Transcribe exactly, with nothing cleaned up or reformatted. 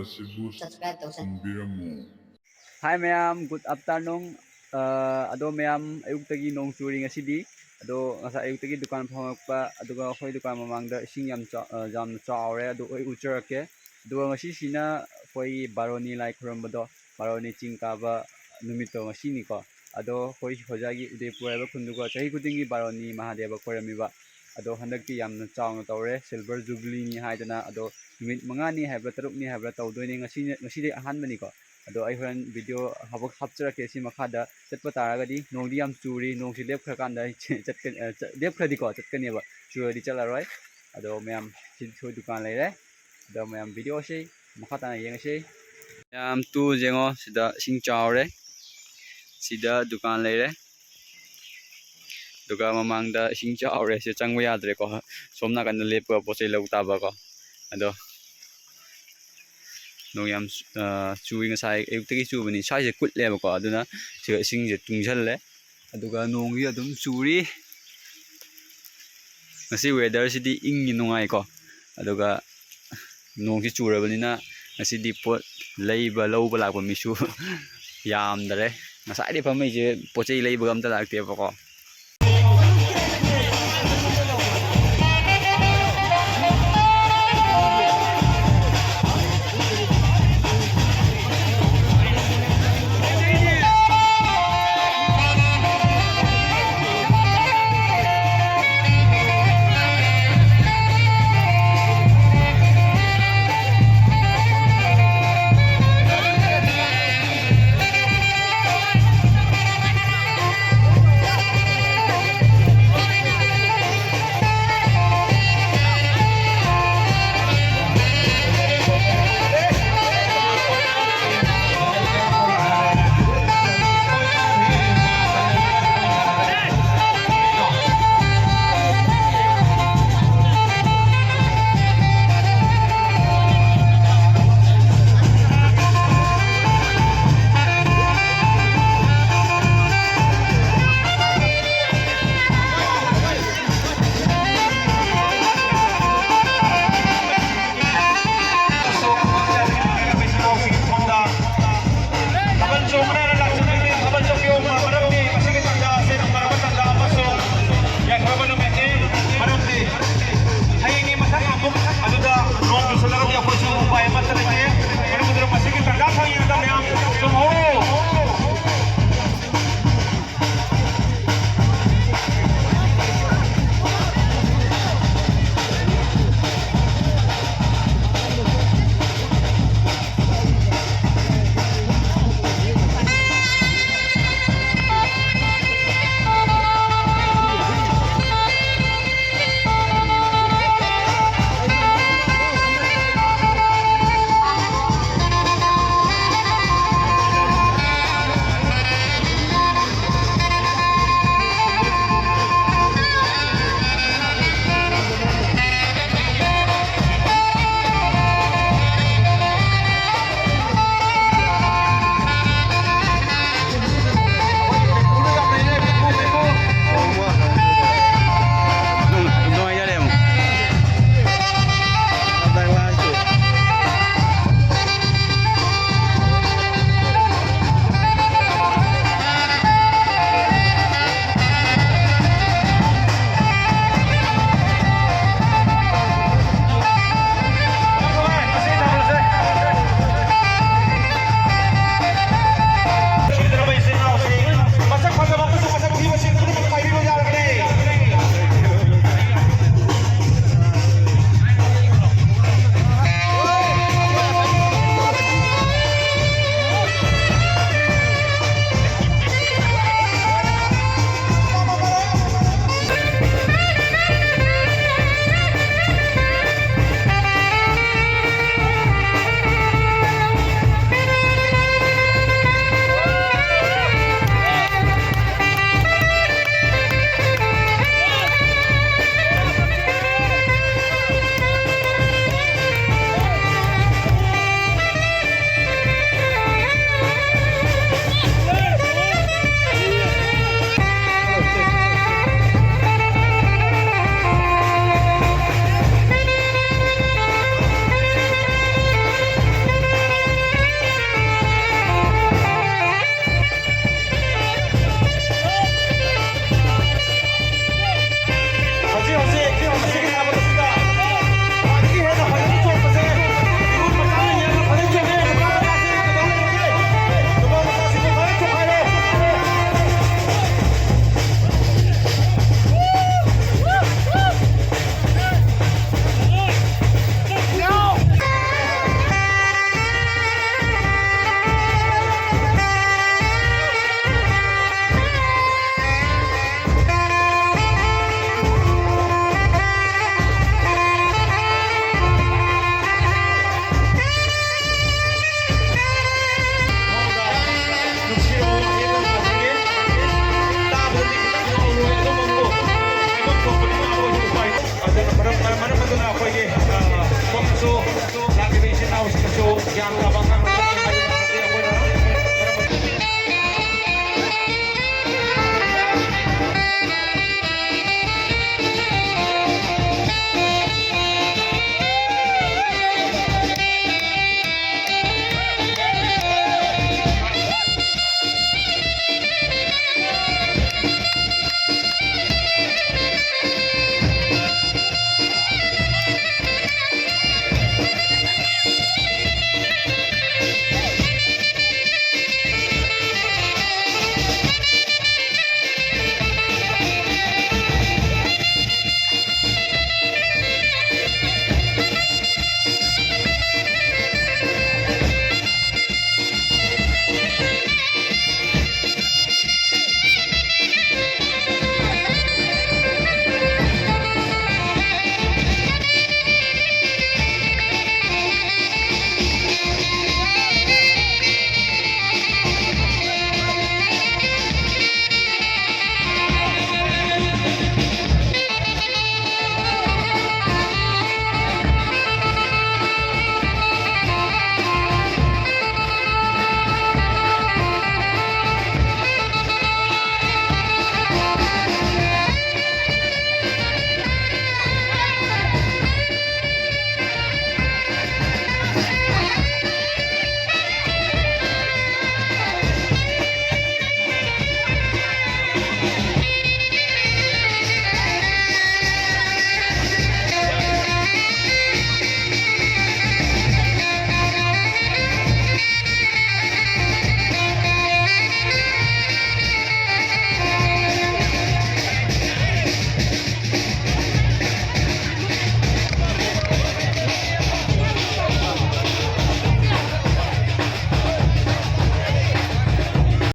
ꯑꯁꯤꯕꯨ subscribe ꯇꯧꯁꯟ- ꯁꯟꯕꯤꯔꯝꯃꯨ꯫ Hi ꯃꯌꯥꯝ, good afternoon꯫ ꯑ, ꯑꯗꯣ ꯃꯌꯥꯝ, ꯑꯌꯨꯛꯇꯒꯤ ꯅꯣꯡ ꯆꯨꯔꯤ ꯉꯁꯤꯗꯤ꯫ ꯑꯗꯣ ꯉꯁꯥꯏ ꯑꯌꯨꯛꯇꯒꯤ ꯗꯨꯀꯥꯟ ꯐꯝꯃꯛꯄ, ꯑꯗꯨꯒ ꯑꯩꯈꯣꯏ ꯗꯨꯀꯥꯟ ꯃꯃꯥꯡꯗ ꯏꯁꯤꯡ ꯌꯥꯝ ꯆꯥ-, ꯑ, ꯌꯥꯝꯅ ꯆꯥꯎꯔꯦ꯫ ꯑꯗꯨ ꯑꯩ ꯎꯠꯆꯔꯛꯀꯦ꯫ ꯑꯗꯨꯒ ꯉꯁꯤꯁꯤꯅ ꯑꯩꯈꯣꯏꯒꯤ ꯕꯥꯔꯣꯅꯤ ꯂꯥꯏ ꯈꯨꯔꯨꯝꯕꯗꯣ, ꯕꯥꯔꯣꯅꯤ ꯆꯤꯡ ꯀꯥꯕ ꯅꯨꯃꯤꯠꯇꯣ ꯉꯁꯤꯅꯤꯀꯣ꯫ ꯑꯗꯣ ꯑꯩꯈꯣꯏ ꯍꯣꯖꯥꯒꯤ ꯎꯗꯩꯄꯨꯔ ꯍꯥꯏꯕ ꯈꯨꯟꯗꯨꯒ ꯆꯍꯤ ꯈꯨꯗꯤꯡꯒꯤ ꯕꯥꯔꯣꯅꯤ ꯃꯍꯥꯗꯦꯕ ꯈꯣꯏꯔꯝꯃꯤꯕ꯫ ꯑꯗꯣ ꯍꯟꯗꯛꯇꯤ ꯌꯥꯝꯅ ꯆꯥꯎꯅ ꯇꯧꯔꯦ, silver jubileeꯅꯤ ꯍꯥꯏꯗꯅ꯫ ꯑꯗꯣ ꯅꯨꯃꯤꯠ ꯃꯉꯥꯅꯤ ꯍꯥꯏꯕ꯭ꯔꯥ, ꯇꯔꯨꯛꯅꯤ ꯍꯥꯏꯕ꯭ꯔꯥ ꯇꯧꯗꯣꯏꯅꯦ꯫ ꯉꯁꯤ, ꯉꯁꯤꯗꯤ ꯑꯍꯥꯟꯕꯅꯤꯀꯣ꯫ ꯑꯗꯣ ꯑꯩ ꯍꯣꯔꯦꯟ video ꯍꯥꯞꯄꯛ-, ꯍꯥꯞꯆꯔꯛꯀꯦ ꯁꯤ ꯃꯈꯥꯗ꯫ ꯆꯠꯄ ꯇꯥꯔꯒꯗꯤ, ꯅꯣꯡꯗꯤ ꯌꯥꯝ ꯆꯨꯔꯤ, ꯅꯣꯡꯁꯤ ꯂꯦꯞꯈ꯭ꯔꯀꯥꯟꯗ ꯑꯩ ꯆꯠꯀ-, ꯑ, ꯆ-, ꯂꯦꯞꯈ꯭ꯔꯗꯤꯀꯣ ꯆꯠꯀꯅꯦꯕ, ꯆꯨꯔꯗꯤ ꯆꯠꯂꯔꯣꯏ꯫ ꯑꯗꯣ ꯃꯌꯥꯝ, ꯁꯤ ꯑꯩꯈꯣꯏ ꯗꯨꯀꯥꯟ ꯂꯩꯔꯦ꯫ ꯑꯗꯣ ꯃꯌꯥꯝ videoꯁꯤ ꯃꯈꯥ ꯇꯥꯅ ꯌꯦꯡꯉꯁꯤ꯫ ꯃꯌꯥꯝ ꯇꯨ ꯌꯦꯡꯉꯣ, ꯁꯤꯗ ꯏꯁꯤꯡ ꯆꯥꯎꯔꯦ, ꯁꯤꯗ ꯗꯨꯀꯥꯟ ꯂꯩꯔꯦ꯫ ꯑꯗꯨꯒ ꯃꯃꯥꯡꯗ ꯏꯁꯤꯡ ꯆꯥꯎꯔꯦ, ꯁꯤ ꯆꯪꯕ ꯌꯥꯗ꯭ꯔꯦꯀꯣ꯫ ꯁꯣꯝ ꯅꯥꯀꯟꯗ ꯂꯦꯞꯄꯒ ꯄꯣꯠ ꯆꯩ ꯂꯧ ꯇꯥꯕꯀꯣ꯫ ꯑꯗꯣ ꯅꯣꯡ ꯌꯥꯝ, ꯑ, ꯆꯨꯏ, ꯉꯁꯥꯏ ꯑꯌꯨꯛꯇꯒꯤ ꯆꯨꯕꯅꯤ꯫ ꯁ꯭ꯋꯥꯏꯁꯦ ꯀꯨꯠꯂꯦꯕꯀꯣ, ꯑꯗꯨꯅ ꯁꯤꯗ ꯏꯁꯤꯡꯁꯦ ꯇꯨꯡꯁꯜꯂꯦ꯫ ꯑꯗꯨꯒ ꯅꯣꯡꯁꯤ ꯑꯗꯨꯝ ꯆꯨꯔꯤ꯫ ꯉꯁꯤ weatherꯁꯤꯗꯤ ꯏꯪꯉꯤ, ꯅꯨꯡꯉꯥꯏꯀꯣ꯫ ꯑꯗꯨꯒ ꯅꯣꯡꯁꯤ ꯆꯨꯔꯕꯅꯤꯅ ꯉꯁꯤꯗꯤ ꯄꯣꯠ ꯂꯩꯕ, ꯂꯧꯕ ꯂꯥꯛꯄ ꯃꯤꯁꯨ ꯌꯥꯝꯗꯔꯦ꯫ ꯉꯁꯥꯏꯗꯩ ꯐꯝꯃꯛꯏꯁꯦ ꯄꯣꯠ ꯆꯩ ꯂꯩꯕꯒ ꯑꯝꯇ ꯂꯥꯛꯇꯦꯕꯀꯣ꯫